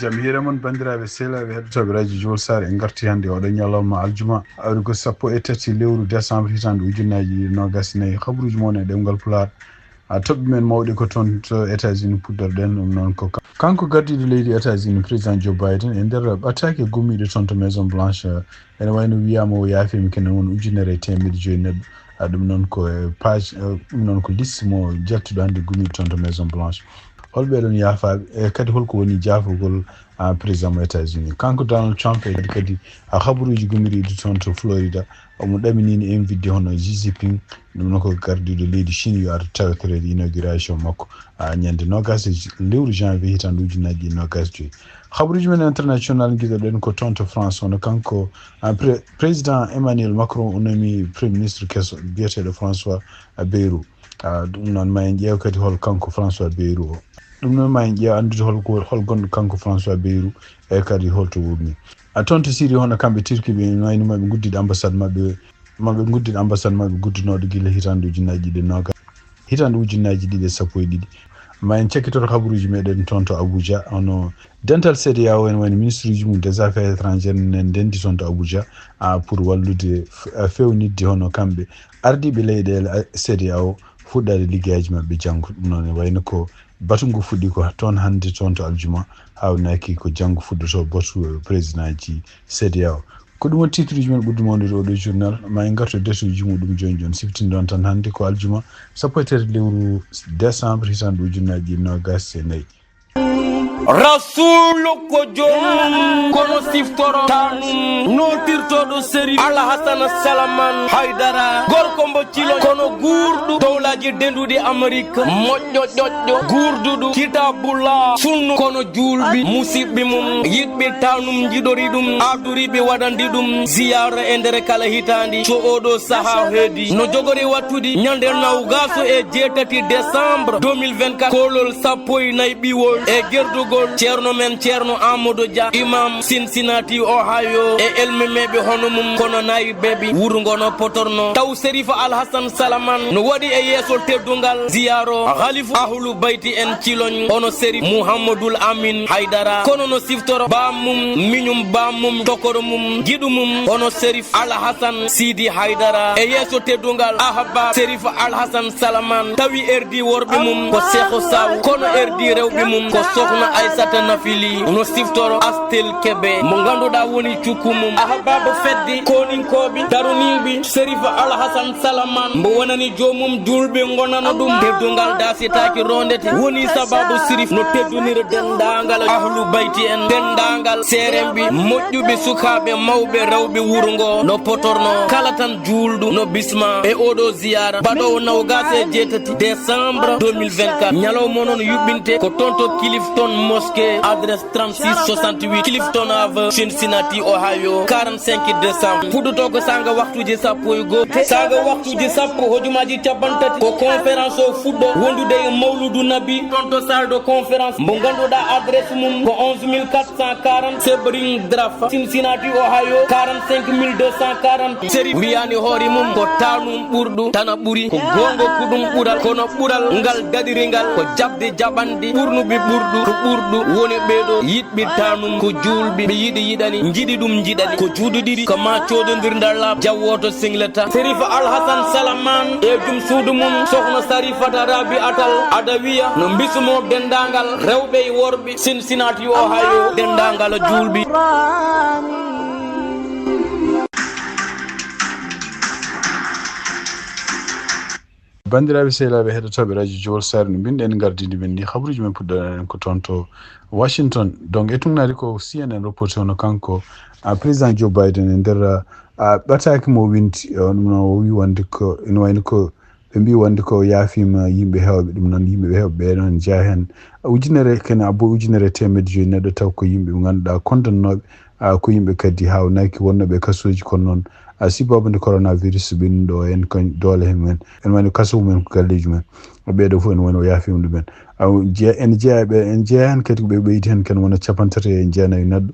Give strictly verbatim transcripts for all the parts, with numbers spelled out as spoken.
Jam hiire mon, banndiraaɓe sehilaaɓe heɗotooɓe radio Jowol Saare. En ngarti hannde oɗo ñalawma aljuma, awri ko sappo e tati lewru décembre hitaande ujunnaji ɗiɗi nogas e nayi. Habaruuji mon e ɗemngal Pulaar. A toɓɓe men mawɗe ko toon to États-Unis puɗɗorɗen ɗum noon ko kan-, kanko gardiiɗo leydi États-Unis, président Joe Biden, e nder ɓataake gummiiɗo toon to Maison Blanche, ene wayno wiyaama o yaafiima kene won ujunere e teemedde joyi neɗɗo. A ɗum noon ko e page, eh, ɗum noon ko liste mo jaltuɗo hannde gummiiɗo toon to Maison Blanche. Hol ɓeɗon yaafaaɓe? E kadi holko woni jaafugol, ah, président mo États-Unis? Kanko Donald Trump e kadi, kadi a habaruuji gummiiɗi toon to Florida, omo ɗaminini invite hono Xi Jinping, ɗum noon ko gardiiɗo leydi Chine, yo ar tawtoreede inauguration makko, ah, ñande nogas e lewru janvier hitaande ujunnaji ɗiɗi nogas e joyi. Habaruuji men international ngiɗoɗen ko toon to France, hono kanko, ah, pré-, président Emmanuel Macron o nomi premier ministre keso biyeteeɗo François Bayrou. Ah, ɗum noon ma en ƴeew kadi hol kanko François Bayrou o. Ɗum noon ma en ƴeew anndude hol ko, hol gonɗo kanko François Bayrou e kadi holto wurni. A toon to Syrie hono kamɓe Turquie ɓe no wayno maɓe nguddiɗo ambassade maɓɓe, maɓe nguddiɗo ambassade maɓɓe guddunooɗo gila hitaande ujunnaji ɗiɗi nogas. Hitaande ujunnaji ɗiɗi e sappo e ɗiɗi. Ma en cakkitoto habaruuji meɗen toon to Abuja, hono dental C D A O en woni ministre uji mum des affaires étrangères nen ndendi toon to Abuja, ah, pour wallude f-, ah, fewnitde hono kamɓe ardiiɓe leyɗeele, ah, C D A O fuɗɗaade liggeyaaji maɓɓe janngo. Ɗum noon ne wayno ko batu ngu fuɗɗi ko toon hannde toon to aljuma, haawnaki ko janngo fuɗɗoto batu, eh, présidentji C D A O. Ko ɗum woni titre uji men ɓurɗi mawnude oɗo journal. Ma en ngartu e desuuji muɗum jooni jooni. Siftinɗon tan hannde ko aljuma sappo e tati lewru décembre hitaande ujunnaji ɗiɗi nogas e nayi. Rasul ko joomum, kono siftoro tanum, nootirtoɗo Serif Alhasana Salaman Haydara, gorko mbo cilo, kono guurɗo dowlaji denduɗi Amerik, moƴƴo ƴoƴƴo, guurduɗo Kitabullah, sunnu, kono juulɓe, musiɓɓe mum, yiɗɓe tanum, jiɗori ɗum, ardoriɓe waɗandi ɗum ziyara e nder kala hitaandi. So oɗo saha heedi, no jogori wattude ñande nawgaso e jeetati décembre deux mille vingt-quatre, koolol sappo e nayi ɓiwol e gerdugol ceerno men Ceerno Amadou Dia, imam Cincinnati, Ohio, e elmemeɓe hono mum, kono nayi beɓe wuro ngo no potorno. Taw Serif Alhassan Salaman no waɗi e yeeso teddungal ziyaro Khalifu Ahlu Bayti en Ciloñ, hono Serif Muhammadul Amin Haydara, kono no siftoro baam mum, miñum baam mum, tokoro mum, giɗu mum, hono Serif Alhassan Sidi Haydara. E yeeso teddungal Ahbab Serif Alhassan Salaman tawi erdi worɓe mum ko Seexu Saw, kono erdi rewɓe mum ko Sokhna Aissata Nafili. No siftoro Astel Kebe, mo ganduɗa woni cukku mum. Ahbab fedde koninkoɓe daruniɓe Serif Alhassan Salaman, mbo wonani joomum julɓe gonano ɗum. Teddungal dasitaaki rondete, woni sababu Serif no teddunira dendaangal ahlu bayti en, dendaangal seeremɓe, moƴƴuɓe, sukaaɓe, mawɓe, rewɓe wuro ngo. No potorno kala tan juulɗo no bisma e oɗo ziyara baɗowo nawgas e jeetati décembre deux mille vingt-quatre. Ñalawma noon yuɓɓinte ko toon to Clifton Mosque, adresse trente-six soixante-huit Clifton Ave, Cincinnati, Ohio, quarante-cinq décembre. Fuɗɗoto ko sanga waktuji sappo e go'o. Sanga waktuji sappo, hojumaji capanɗe tati, ko conférence o fuɗɗo, wondude e Mawludu Nabi, toon to salle de conférence, mbo ganduɗa adresse mum ko onze mille quatre cent quarante Sebring Drive, Cincinnati, Ohio, quarante-cinq mille deux cent quarante. Seri wiyani hoore mum ko tanum ɓurɗo, tana ɓuri, ko gonga ko ɗum ɓural, kono ɓural ngal daɗiri ngal ko jaɓde jaɓanɗe ɓurnuɓe ɓurɗo, ko ɓurɗo woni ɓeeɗo yiɗɓe tanum, ko juulɓe ɓe yiɗi yiɗani, jiɗi ɗum jiɗani, ko juuɗe ɗiɗi, ko ma coodondir ndar laaɓ, jawwoto singlata. Serif Alhassan Salaman e jum suudu mum, Sokhna Sarifata Rabi Atal Adawiya, no mbisumo dendaangal rewɓe e worɓe Cincinnati, Ohio, dendaangal juulɓe. Banndiraaɓe sehilaaɓe heɗotooɓe radio Jowol Saare, no mbinɗen gardindi men ni, habaruuji men puɗɗoɗen ko toon to Washington. Donc, e tugnaade ko C N N reporti hono kanko, ah, président Joe Biden e nder, ah, ɓataake mo winti, eh, ɗum noon o wi wonde ko, ene wayno ko ɓe mbi wonde ko yaafiima yimɓe heewɓe, ɗum noon yimɓe ɓe heewɓe ɓe noon jeyaa heen ujunere, kene abbo ujunere e teemedde joyi neɗɗo, taw ko yimɓe ɓe ngannduɗaa kondannooɓe, ah, ko yimɓe kadi haawnaki wonnooɓe e kasooji, kono noon, ah, sibabu nde coronavirus ɓennuɗo o en ko doole he mumen, en woni kaso mumen ko galleeji mumen. Ɓeeɗo fof en woni o yaafiima ɗumen. Aw, jeya-, en jeyaa ɓe, en jeyaa heen kadi ko ɓe ɓeydi heen kadi wona capanɗe tati e jeenayi neɗɗo.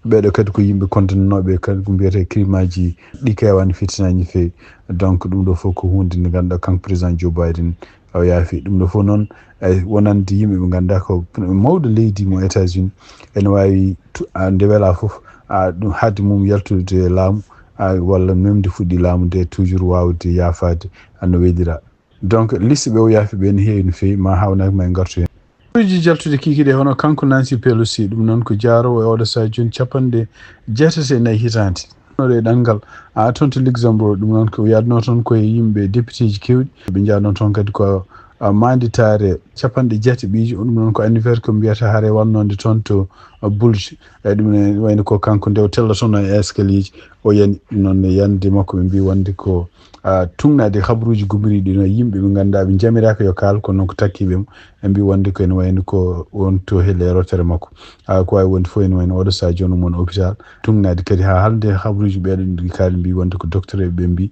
Ɓeeɗo kadi ko yimɓe kondannooɓe kadi ko mbiyetee crime aji ɗi keewaani, fitinaaji no feewi. Donc, ɗum ɗo fof ko huunde nde ngannduɗaa kanko président Joe Biden O yaafi ɗum ɗo fof noon, ay wonande yimɓe ɓe ngannduɗaa ko mawɗo leydi mo États-Unis, ene waawi tu- a, nde welaa fof, a, ɗum haade mum yaltude e laamu, a, walla même nde fuɗɗi laamu nde toujours waawde yaafaade, a, no welira. Donc, liste ɓe o yaafi ɓe ne heewi no feewi, ma haawnaki ma en ngartu heen. Uji jaltude kikiɗe hono kanko Nancy Pelosi, ɗum noon ko jaaroowo e oɗo sahaa jooni capanɗe jeetati e nayi hitaande. Ɗo e ɗanngal, a, toon to Luxembourg, ɗum noon ko yaadno toon ko e yimɓe député ji keewɗi. Ɓe njaadno toon kadi ko, a, maanditaare capanɗe jeetati ɓiiji, ɗum noon ko anniversaire ko mbiyata hare wannode toon to, a, Bourges. E ɗum ne wayno ko kanko nde o tella toon e escalier ji, o yani ɗum noon e yande makko ɓe mbi wonde ko, a, tugnaade habruuji gumiriiɗi no yimɓe ɓe ngannduɗaa ɓe njamiraaka yo kaal, kono noon ko takkiiɓe mo, ɓe mbi wonde ko ene wayno ko on to helle e rootere makko. A, ko waawi wonde fof ene wayno oɗo sahaa jooni mon hôpital. Tugnaade kadi haa haalde habruuji ɓeeɗo ɗi kaali mbi wonde ko docteur ɓe mbi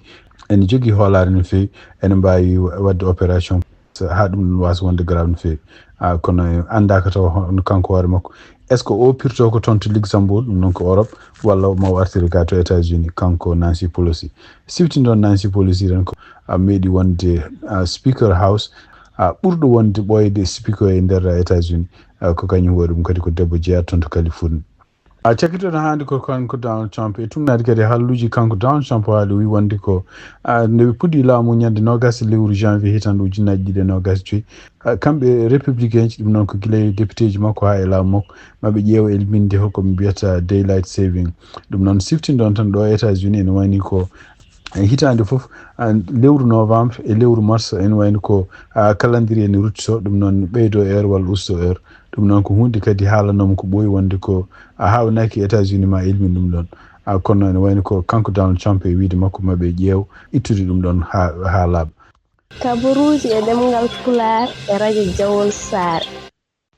ene jogii hoolaare no feewi, ene mbaawi waɗde opération haa ɗum ɗum waasa wonde grave no feewi. A, kono anndaaka taw hono kanko hoore makko. Est-ce que o pirto ko toon to Luxembourg, ɗum noon ko Europe, walla ma o artiri ga to États-Unis, kanko Nancy Pelosi? Sifti ɗon Nancy Pelosi tan ko, a, meeɗi wonde, a, Speaker House, a, ɓurɗo wonde ɓooyde speaker e nder États-Unis, a, ko kañum waɗi ɗum kadi ko debbo jeyaa toon to Californie. A, cakkitoɗo hannde ko kanko Donald Trump e tugnaade kadi haalluuji kanko Donald Trump haali o wi wonde ko, a, nde ɓe puɗɗi laamu ñande noogas lewru janvier hitaande ujunnaji ɗiɗi e noogas joyi, a, kamɓe républicain ji, ɗum noon ko gila e député ji makko haa e laamu makko, ma ɓe ƴeewa elminde hoko ɓe mbiyata daylight saving. Ɗum noon siftinɗon tan ɗo États-Unis ene wayni ko e hitaande fof, a, lewru novembre e lewru mars ene wayni ko, a, calendrier ne ruttito, ɗum noon ɓeydo heure walla usto heure. Ɗum noon ko huunde kadi haalanooma ko ɓooyi wonde ko a haawnaaki États-Unis ma ilmin ɗum ɗoon. A, kono ene wayno ko kanko Donald Trump e wiyde makko ma ɓe ƴeew ittude ɗum ɗoon haa, haa laaɓa. Kabaruuji e ɗemngal Pulaar e radio Jawol Saare.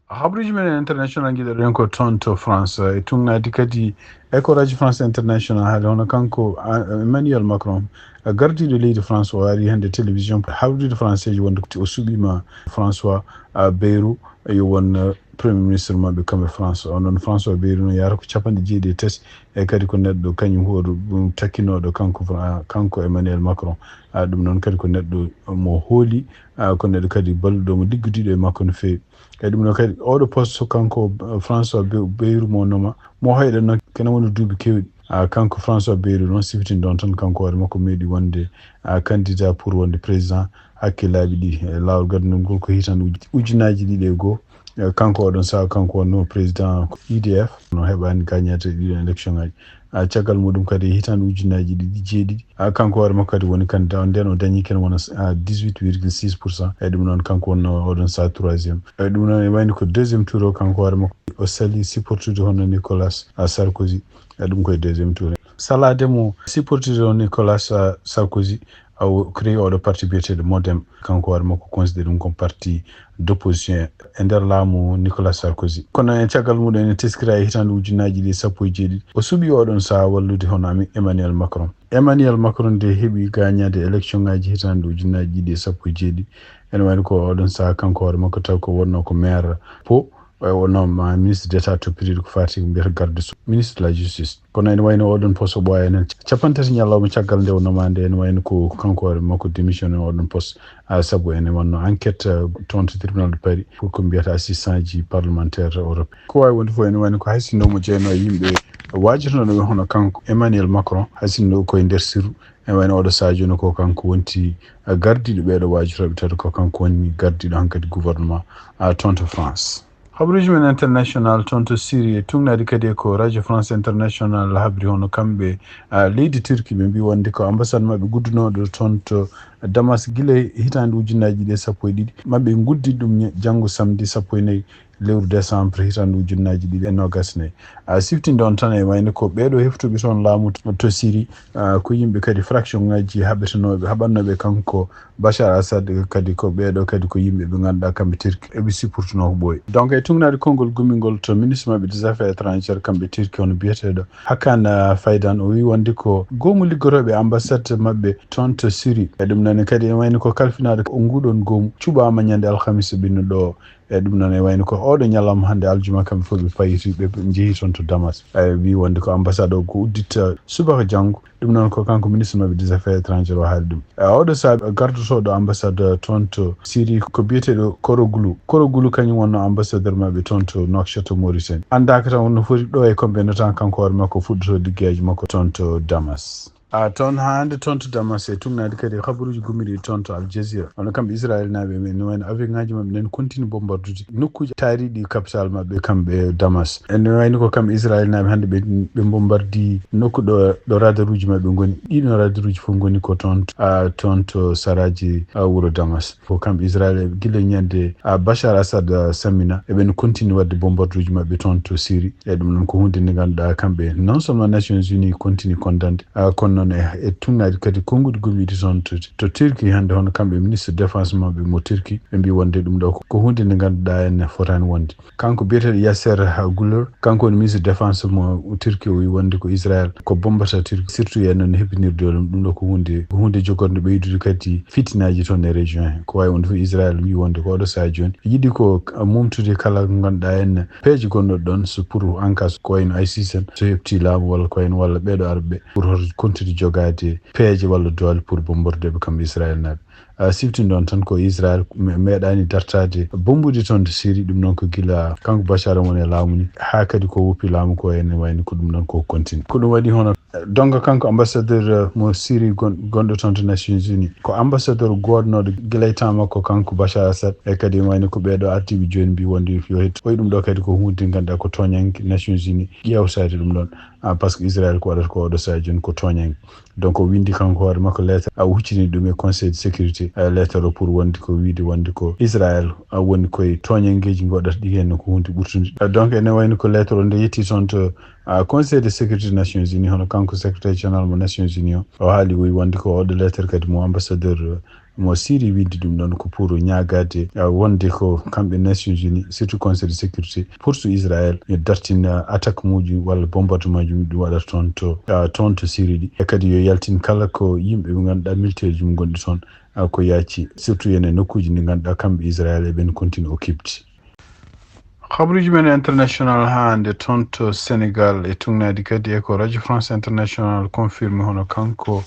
Habruuji men international njiɗoɗen ko toon to France, e tugnaade kadi e ko radio France International haali hono kanko, a, Emmanuel Macron, a, gardiiɗo leydi France o ari hannde télévision hawriiɗo français ji wonde o suɓiima François, a, Bayrou, yo won, a, premier ministre maɓɓe kamɓe France. O noon François Bayrou no yaara ko capanɗe jeeɗiɗi e tati, e kadi ko neɗɗo kañum hoto ɗum takkinooɗo kanko Fra-, kanko Emmanuel Macron. A, ɗum noon kadi ko neɗɗo mo hooli, a, ko neɗɗo kadi balluɗo mo liggudiiɗo e makko no feewi. E ɗum noon kadi oɗo poste kanko, a, François Be-, Bayrou mo noma, mo hoyɗen noon kene woni duuɓi keewɗi. A, kanko François Bayrou noon siftinɗon tan kanko hoore makko meeɗi wonde, a, candidat pour wonde président hakke laabi ɗi e laawol gadanol ngol ko hitaande uj-, ujunaaji ɗiɗi e goo. E, kanko oɗon sahaa kanko wonno président I D F, no heɓaani gagnaade ɗiɗon élection ngaji. A, caggal muɗum kadi e hitaande ujunaaji ɗiɗi jeeɗiɗi, a, kanko hoore makko kadi woni candidat on, nden o dañi ken wona, a, dix-huit virgule six pour cent. E ɗum noon kanko wonno oɗon sahaa troisième. E ɗum noon e wayni ko deuxième tour o kanko hoore makko o sali supportude hono Nicolas, a, Sarkozy. E ɗum koye deuxième tour. Salaade mo supportude hono Nicolas, a, Sarkozy, a, o créé oɗo parti biyeteeɗo Modem. Kanko hoore makko considéré ɗum comme parti d'opposition e nder laamu Nicolas Sarkozy. Kono e caggal muɗum ene teskira e hitaande ujunaaji ɗiɗi e sappo e jeeɗiɗi, o suɓi oɗon sahaa wallude hono Ami-, Emmanuel Macron. Emmanuel Macron nde heɓi gagnaade élection ngaji hitaande ujunaaji ɗiɗi e sappo e jeeɗiɗi. Ene wayno ko oɗon sahaa kanko hoore makko taw ko wonno ko maire Pau, o wonno ma ministre d'état toppitiiɗo ko faati ko mbiyata garde sceau, ministre de la justice. Kono ene wayno oɗon poste o ɓooya enen capanɗe tati ñalawma caggal nde o nomaande, ene wayno ko kanko hoore makko démissionné oɗon poste. A, sabu ene wonno enquête, a, toon to tribunal de Paris pour ko mbiyata assistance ji parlementaire Europe. Ko waawi wonde fof ene wayno ko hay sinno mo jeyno e yimɓe waajotooɓe hono kanko Emmanuel Macron, hay sinno koye nder sirru. Ene wayno oɗo sahaa jooni ko kanko wonti, a, gardiiɗo ɓeeɗo waajotooɓe, tawi ko kanko woni gardiiɗo hankadi gouvernement, a, toon to France. Habruuji men international toon to Syrie, tugnaade kadi e ko Radio France International habri hono kamɓe, a, leydi Turquie ɓe mbi wonde ko ambassade maɓɓe guddunooɗo toon to Damas gila e hitaande ujunaaji ɗiɗi e sappo e ɗiɗi. Maɓɓe nguddi ɗum ña-, janngo samedi sappo e nayi lewru décembre hitaande ujunaaji ɗiɗi e noogas e nayi. A, siftinɗon tan e wayno ko ɓeeɗo heftuɓe toon laamu to, to Syrie, a, ko yimɓe kadi fraction ngaji haɓetenooɓe, haɓannooɓe kanko Bashar Assad, kadi ko ɓeeɗo kadi ko yimɓe ɓe ngannduɗaa kamɓe Turquie eɓe supportunoo ko ɓooyi. Donc e tugnaade konngol gummingol to ministre maɓɓe des affaires étrangères kamɓe Turquie hono biyeteeɗo Hakan, a, Fidan, o wi wonde ko goomu liggotooɓe ambassade maɓɓe toon to Syrie. E ɗum Ene kadi ene wayni ko kalfinaaɗo nguɗon goomu cuɓaama ñande alhamis ɓennuɗo o. E ɗum noon e wayni ko oɗo ñalawma hannde aljuma kamɓe fof ɓe payiti, ɓe njehi toon to Damas. E wi wonde ko ambassade o ko udditta subaka janngo. Ɗum noon ko kanko ministre maɓɓe des affaires étrangères o haali ɗum. E oɗo saabi gardotoɗo ambassade toon to Syrie ko biyeteɗo Koroglu. Koroglu kañum wonno ambassadeur maɓɓe toon to Nouakchott, Mauritanie. Anndaaka tan wonno foti ɗo e komɓe nota kanko hoore makko fuɗɗoto liggeeji makko toon to Damas. A toon haa hannde toon to Damas e tugnaade kadi habaruuji gummiɗi toon to Al Jazeera. Wano kamɓe Israel naaɓe ɓe no wayno avion ngaji maɓɓe nen continue bombardude nokkuuji taariɗi capital maɓɓe kamɓe Damas. Ene wayno ko kamɓe Israel naaɓe hannde ɓe, ɓe bombardi nokku ɗo, ɗo radaruuji maɓɓe ngoni. Ɗiɗon radaruuji fof ngoni ko toon, a, toon to saraaji, a, wuro Damas. Ko kamɓe Israel e gila ñande, a, Bashar Assad, a, sammina, eɓen continue waɗde bombarduuji maɓɓe toon to Syrie. E ɗum noon ko huunde nde ngannduɗaa kamɓe non seulement Nations Unies continue condamnde, a, kono noon e, e tugnaade kadi konnguɗi gomɗiɗi toon to, to Turquie hannde, hono kamɓe ministre défense maɓɓe mo Turquie, ɓe mbi wonde ɗum ɗo ko, ko huunde nde ngannduɗaa en fotaani wonde. Kanko biyeteeɗo Yasser Guler, kanko woni ministre défense mo Turquie, o wi wonde ko Israel ko bombata Turquie, surtout e noon hebbinirde ɗum. Ɗum ɗo ko huunde, ko huunde jogorde ɓeydude kadi fitinaaji toon e région he. Ko wayi wonde fof Israel wi wonde ko oɗo sahaa jooni yiɗi ko mumtude kala ko ngannduɗaa en peeje gonɗo ɗoon, so pour en cas ko wayno ISIS en, so heɓti laamu walla ko wayno walla ɓeeɗo arɓe pour hoto kontude jogaade peeje walla doole pour bombarde ɓe kamɓe Israel naaɓe. A, siftinɗon tan ko Israel me-, meeɗaani dartaade bombude toon to Syrie, ɗum noon ko gila kanko Bashar woni e laamu ni, haa kadi ko woppi laamu ko ene wayni ko ɗum ɗoon ko continue. Ko ɗum waɗi hono donga kanko ambassadeur, eh, mo Syrie gon-, gonɗo toon to Nations Unies. Ko ambassadeur goodnooɗo gila e temps makko kanko Bashar Assad, e kadi wayni ko ɓeeɗo ardiiɓe jooni mbi wonde yo hettu. Oyi ɗum ɗo kadi ko huunde ngannduɗaa ko tooñannge Nations Unies ƴeewtaade ɗum ɗoon. Ah, parce que Israel ko waɗata ko oɗo sahaa jooni ko tooñannge. Donc o winndi kanko hoore makko lettre, a huccini ɗum e Conseil de sécurité, eh, lettre o pour wonde ko wiide wonde ko Israel, ah, woni koye tooñanngeeji ɗi waɗata ɗi heen ko huunde ɓurtunde. Ah, donc ene wayno ko lettre o nde yetti toon to, ah, Conseil de sécurité Nations Unies, hono kanko secrétaire général mo Nations Unies o, o haali o wi wonde ko oɗo lettre kadi mo ambassadeur, eh, mo Syrie winndi ɗum ɗoon ko pour ñaagaade, ah, wonde ko kamɓe Nations Unies, surtout Conseil de sécurité, pour so Israël yo dartin, ah, attaque muji walla bombardement ji ɗi waɗata toon to, ah, toon to Syrie ɗi. E kadi yo yaltin kala ko yimɓe ɓe ngannduɗaa militaire ji mum ngonɗi toon, ah, ko yaaci, surtout ene nokkuuji ɗi ngannduɗaa kamɓe Israël eɓen continue occupde. Habaruuji men international haa hannde toon to Sénégal e tugnaade kadi e ko Radio France International confirme hono kanko,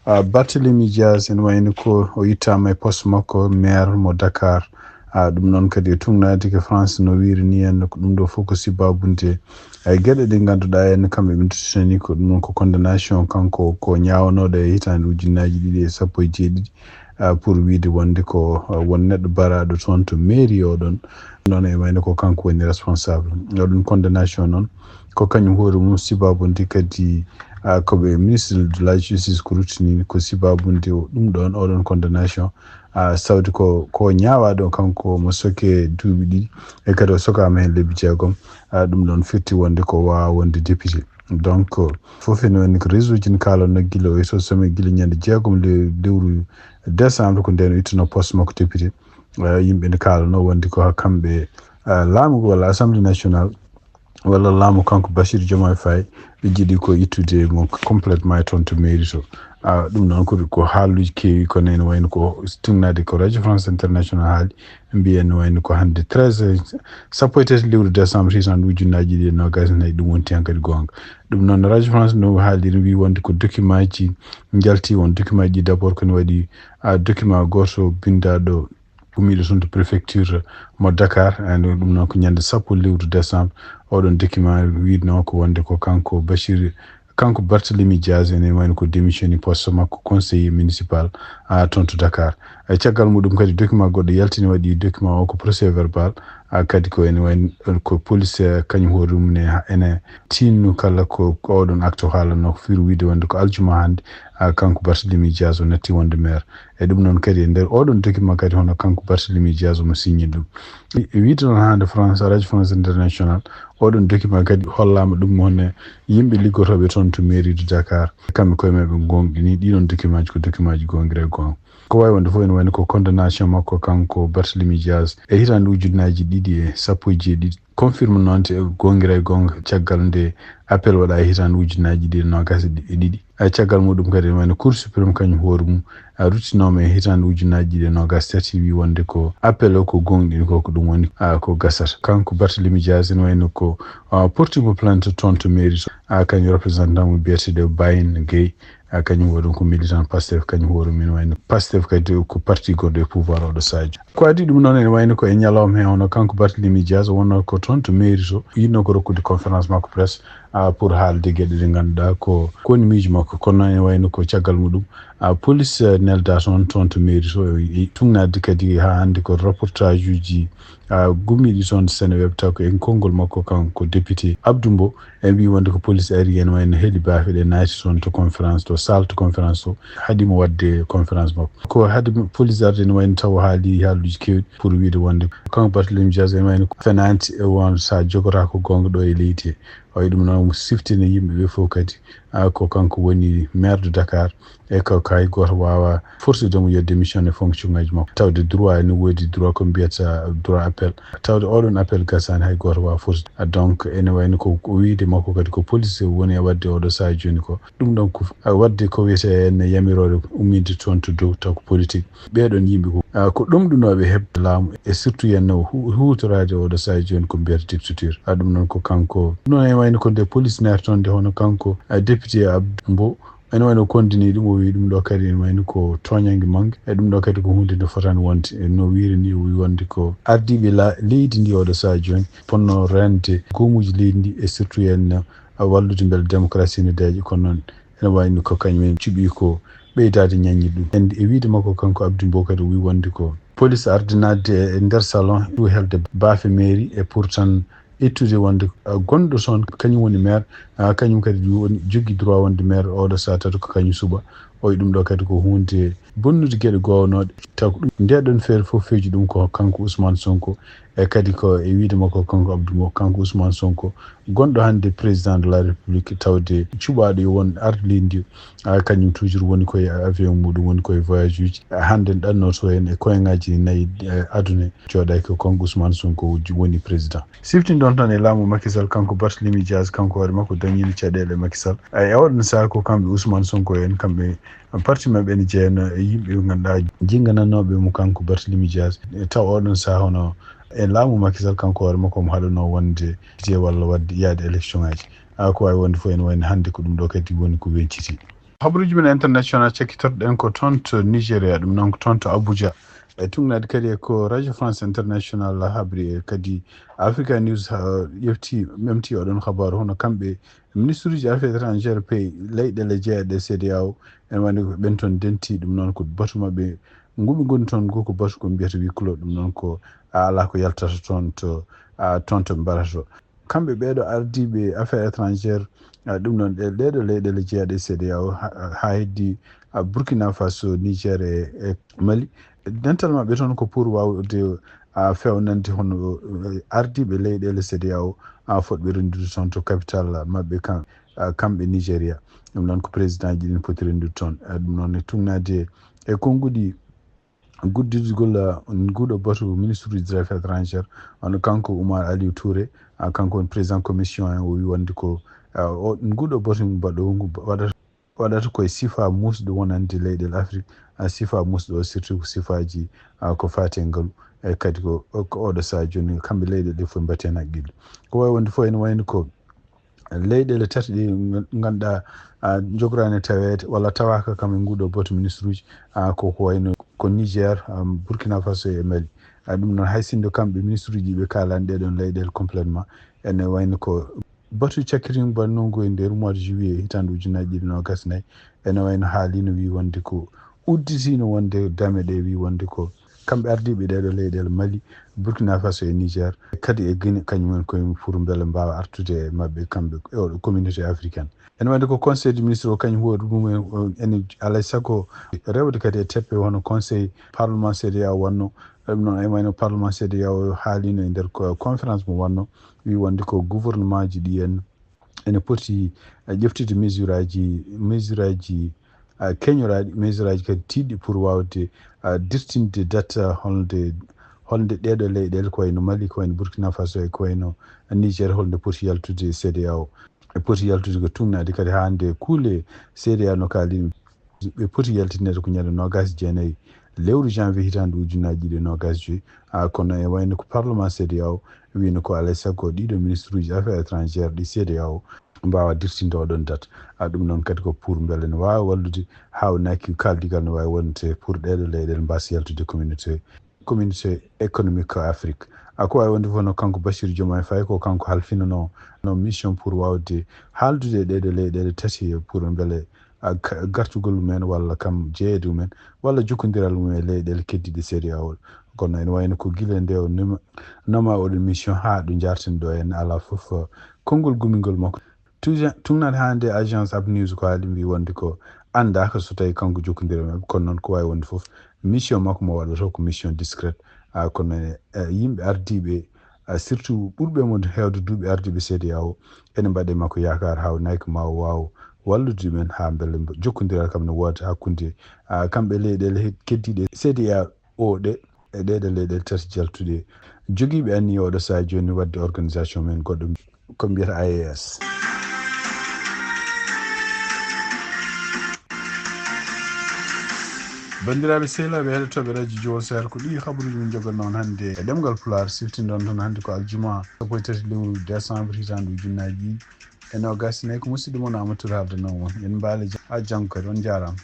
ah, Barthélemy Diaz ene wayno ko o ittaama e poste makko maire mo Dakar. Ah, ɗum noon kadi e tugnaade ko France no wiiri ni en ko ɗum ɗo fof ko sibabunde e geɗe ɗe ngannduɗaa en kamɓe ɓe tottitani ko ɗum noon ko condamnation kanko ko ñaawanooɗo e hitaande ujunnaaji ɗiɗi e sappo e jeeɗiɗi, ah, pour wiide wonde ko, ah, won neɗɗo baraaɗo toon to mairie o ɗon. Noon e wayno ko kanko woni responsable. O ɗum condamnation noon ko kañum hoore mum sibabunde kadi, ah, ko ɓe ministre de la justice ko ruttini ko sibabunde o ɗum ɗoon oɗon condamnation. Ah, sawdi ko, ko ñaawaaɗo kanko mo soke duuɓi ɗiɗi e kadi o sokaama heen lebbi jeegom. Ah, ɗum ɗoon firti wonde ko waawa wonde député. Donc, fof ene woni ko réseau ji ne kaalanno gila o yeeso sommet gila ñande jeegom le-, lewru décembre ko ndeen o ittuno poste makko député. Eh, yimɓe ne kaalanno wonde ko kamɓe, eh, laamu ngu walla Assemblée nationale walla laamu kanko Bassirou Diomaye Faye ɓe jiɗi ko ittude mo complètement e toon to mairie to. Ah, ɗum noon ko, ko haaluuji keewi kono ene wayno ko tugnaade ko Radio France International haali. Mbiyen wayno ko hannde treize heures, sappo e tati lewru décembre hitaande ujunnaaji ɗiɗi e noogaas e nayi, ɗum wonti hankadi goonga. Ɗum noon Radio France no haaliri wi wonde ko document ji njalti, won document ji d'abord ko ne waɗi, ah, document gooto binndaaɗo ummiiɗo toon to préfecture mo Dakar, and ɗum noon ko ñande sappo lewru décembre. Oɗon document wiidno ko wonde ko kanko Bachir kanko Barthélemy Diaz ene wayno ko démissionné poste makko conseiller municipal, ah, toon to Dakar. E caggal muɗum kadi document goɗɗo yaltini waɗi document o ko procès verbal, ah, kadi ko ene wayno ko police, eh, kañum hoore mum ne ene tinno kala ko, ko oɗon acte o haalanno ko firi wiide wonde ko aljuma hannde, ah, kanko Barthélemy Diaz o natti wonde maire. E ɗum noon kadi e nder oɗon document kadi hono kanko Barthélemy Diaz omo signé ɗum. E wiide noon hannde France, Radio France International, oɗon document kadi hollaama ɗum wonde yimɓe liggotooɓe toon to mairie de Dakar, kamɓe koye maɓɓe goongɗini ɗiɗon document ji ko document ji goongira e goonga. Ko wayi wonde fof ene wayno ko condamnation makko kanko Barthélemy Diaz e hitaande ujunnaaji ɗiɗi e sappo e jeeɗiɗi. Confirme noon te goongira e goonga caggal nde appel waɗa e hitaande ujunnaaji ɗiɗi e noogaas e ɗiɗi. Caggal muɗum kadi, ene wayno Cour suprême kañum hoore mum ruttinooma e hitaande ujunnaaji ɗiɗi e noogaas tati, wi wonde ko appel o ko goongɗini ko, ko ɗum woni ko gasata. Kanko Barthélémy Dias ene wayno ko porti mo plainte toon to mairie to, kañum représentant mo biyeteeɗo Bain Gueye, kañum woni ko militant Pastef, kañum hoore mum ene wayno Pastef kadi ko parti gonɗo e pouvoir oɗo sahaa. Ko adii ɗum noon ene wayno ko e ñalawma he, hono kanko Barthélémy Dias wonno ko toon to mairie to, yiɗno ko rokkude conférence makko presse pour haalde geɗe ɗe ngannduɗaa ko koni miijo makko. Kono noon ene wayno ko caggal muɗum police nelda toon, toon to mairie to, e tuugnaade kadi haa hannde ko reportage uji gummiiɗi toon Seneweb, taw ko e konngol makko kanko député Abdou Mbow, en mbi wonde ko police ari, ene wayno heli baafe ɗe naati toon to conférence to, salle to conférence to, haɗi mo waɗde conférence makko. Ko haɗi police arde ene wayno taw haali haaluuji keewɗi pour wiide wonde kanko Barthélémy Dias ene wayno ko fenaande e won sahaa jogata ko goonga ɗo e leydi he. O waɗi ɗum noon mo siftina yimɓe ɓe fof kadi ko kanko woni maire de Dakar, e ko hay gooto waawaa forsude mo yo démissionne e fonction ngaji makko. Tawde droit ene woodi, droit ko mbiyata droit appel. Tawde oɗon appel gasaani, hay gooto waawaa forsude. Donc ene wayno ko, ko wiide makko kadi ko police woni e waɗde oɗo sahaa jooni ko. Ɗum ɗon ko waɗde ko wiyetee en yamiroore umminde toon to dow, taw ko politique. Ɓeeɗon yimɓe ko, ko ɗomɗunooɓe heɓde laamu, e surtout yen no hu-, huutoraade oɗo sahaa jooni ko mbiyata dictature. Ɗum noon ko kanko. Ɗum noon ene wayno ko nde police naati toon nde, hono kanko député Abdou Mbow, ene wayno kondini ɗum, o wi ɗum ɗo kadi ene wayno ko tooñannge mannge, e ɗum ɗo kadi ko huunde nde fotaani wonde. E no wiiri ni, o wi wonde ko ardiiɓe la-, leydi ndi oɗo sahaa jooni ponno reende goomuuji leydi ndi, e surtout en wallude mbele démocratie ne deeƴa. Kono noon ene wayno ko kañum en cuɓii ko ɓeydaade ñaññi ɗum. En e wiide makko kanko Abdou Mbow kadi, o wi wonde ko police arde naatde e nder salon, ɗum helde baafe mairie, e pour tan ittude wonde gonɗo toon kañum woni maire, kañum kadi woni jogii droit wonde maire oɗo sahaa, taw ko kañum suɓa. O wi ɗum ɗo kadi ko huunde bonnude geɗe goownooɗe. Taw ko ɗum, nde ɗon feere fof feeji ɗum ko kanko Ousmane Sonko, e kadi ko e wiide makko kanko Abdou Mbow, kanko Ousmane Sonko, gonɗo hannde président de la République, tawde cuɓaaɗo yo won arde leydi ndi, kañum toujours woni koye avion muɗum, woni koye voyage uji. Hannde ɗannoto en e koyŋaaji nayi aduna, jooɗaaki ko kanko Ousmane Sonko woni président. Siftinɗon tan e laamu Macky Sall, kanko Barthélémy Dias, kanko hoore makko dañiino caɗeele Macky Sall. Ay, e oɗon sahaa ko kamɓe Ousmane Sonko en, kamɓe parti maɓɓe ene jeyanoo e yimɓe ɓe ngannduɗaa jinnganannooɓe mo kanko Barthélémy Dias. E taw oɗon sahaa hono e laamu Macky Sall, kanko hoore makko omo haɗanoo wonde je walla waɗde yaade élection ngaji. A ko waawi wonde fof ene wayno hannde ko ɗum ɗo kadi woni ko wenciti. Habaruuji men international cakkitorɗen ko toon to Nigeria, ɗum noon ko toon to Abuja. E tuugnaade kadi e ko Radio France International habri, e kadi Africa News ha ƴefti, memti oɗon habaru, hono kamɓe ministre uji affaires étrangères pays leyɗeele jeeɗiɗe C D A O, ene wayno ko ɓen toon denti. Ɗum noon ko batu maɓɓe ngu ɓe ngoni toon ngu, ko batu ko mbiyata huis clos. Ɗum noon ko a alaa ko yaltata toon to, a, toon to mbarata to. Kamɓe ɓeeɗo ardiiɓe affaires étrangères, a, ɗum noon ɗe, ɗeeɗo leyɗeele jeeɗiɗe C D A O, ha, ha heddi, a, Burkina Faso, Niger e, e Mali. Dental maɓɓe toon ko pour waawde, a, feewnande hono, e, ardiiɓe leyɗeele C D A O, a, fotɓe renndude toon to capital maɓɓe kam, a, kamɓe Nigeria. Ɗum noon ko président ji ɗin poti renndude toon. A, ɗum noon e tuugnaade e konnguɗi guddidgol, a, nguuɗo batu ministre des affaires étrangères, hono kanko Oumar Aliou Touré, a, kanko woni président commission en, o wi wonde ko, a, o, nguuɗo batu mbaɗo ngu waɗata, waɗata koye sifa muusɗo wonande leyɗeele Afrique, a, sifa muusɗo o surtout ko sifaaji, a, ko faati e ngalu, e kadi ko, ko oɗo sahaa jooni kamɓe leyɗeele ɗe fof mbaɗten haqqille. Ko wawi wonde fof ene wayno ko leyɗeele tati ɗe ngannduɗaa, a, njogoraani taweede walla tawaaka kam e nguuɗo batu ministre uji, a, ko, ko wayno ko Niger, a, Burkina Faso e Mali. A, ɗum noon hay sinno kamɓe ministre uji ɓe kaalani ɗeɗon leyɗeele complètement, ene wayno ko batu cakkitingol ngu e nder mois de juillet hitaande ujunnaji ɗiɗi noogas nayi, ene wayno haalino wi wonde ko udditino wonde dame ɗe wi wonde ko kamɓe ardiiɓe ɗeɗo leyɗeele Mali, Burkina Faso e Niger, kadi e Guinée, kañum en koye pour mbele mbaawa artude e maɓɓe kamɓe e oɗo communauté africaine. Ene wayde ko conseil du ministre o kañum hoore mum en, ene alay sago rewde kadi e teppe hono conseil parlement C D A O wanno. Ɗum noon ene wayno parlement C D A O haalino e nder ko conférence mo wanno, wi wonde ko gouvernement ji ɗi en ene poti, eh, ƴeftude mesure aji, mesure aji, eh, keñoraaɗi, mesure aji kadi tiiɗɗi pour waawde, eh, dirtinde date, eh, holde, holde ɗeeɗo leyɗeele ko wayno Mali, ko wayno Burkina Faso e ko wayno Niger, holde poti yaltude C D A O. ɓe poti yaltude ko tugnaade kadi haa nde kuule C D A no kaali ɗum. Ɓe poti yaltinede ko ñande noogaas e jeenayi lewru janvier hitaande ujunnaji ɗiɗi e noogaas joyi. A kono e wayno ko parlement C D A O wino ko alay sago ɗiɗo ministre uji affaires étrangères ɗi C D A O mbawa dirtinde oɗon date. A ɗum noon kadi ko pour mbele ne wawa wallude hawnaki kaldigal ne wawi wonde pour ɗeɗo leyɗele mbasa yaltude communauté communauté économique Afrique. A ko wawi wonde fof no kanko Bassirou Diomaye Faye ko kanko halfinano no mission pour wawde haaldude e ɗeɗo leyɗele tati pour mbele a ga- gartugol mumen walla kam jeeyede mumen walla jokkodiral mum e leyɗele keddiɗe C D A O. Kono ene wayno ko gila nde o noma- noma oɗo mission ha ɗo jarten ɗo en ala fof konngol gumingol makko. Tuja- tugnaade hannde agence Ab News ko haali mbi wonde ko anndaka so tawi kanko jokkondira e maɓɓe, kono noon ko wawi wonde fof mission makko mo waɗata ko mission discrète. A kono e, e yimɓe ardiiɓe a surtout ɓurɓe mo hewde duuɓi ardiiɓe C D A O ene mbaɗe makko yaakaar hawnaki ma o wawa wallude men ha mbele mbo- jokkondiral kam ne wooda hakkunde a kamɓe leyɗele he- keddiɗe C D A O ɗe e ɗeɗe leyɗele tati jaltuɗe jogiiɓe anniya oɗo saha joni wadde organisation men goɗɗo ko mbiyata I A S. Bandiraɓe sehlaɓe heɗotoɓe radio Jowol Seeɗa ko ɗi habaruji min joganno on hannde e ɗemgal Pulaar. Siftinɗon toon hannde ko aljuma sappo e tati lewru décembre hitaande ujunnaji ɗiɗi e noogas e nayi. Ko musidɗo mon Amadou Touré haaldanoo on. En mbaale ja- ha janngo kadi, on njaaraama.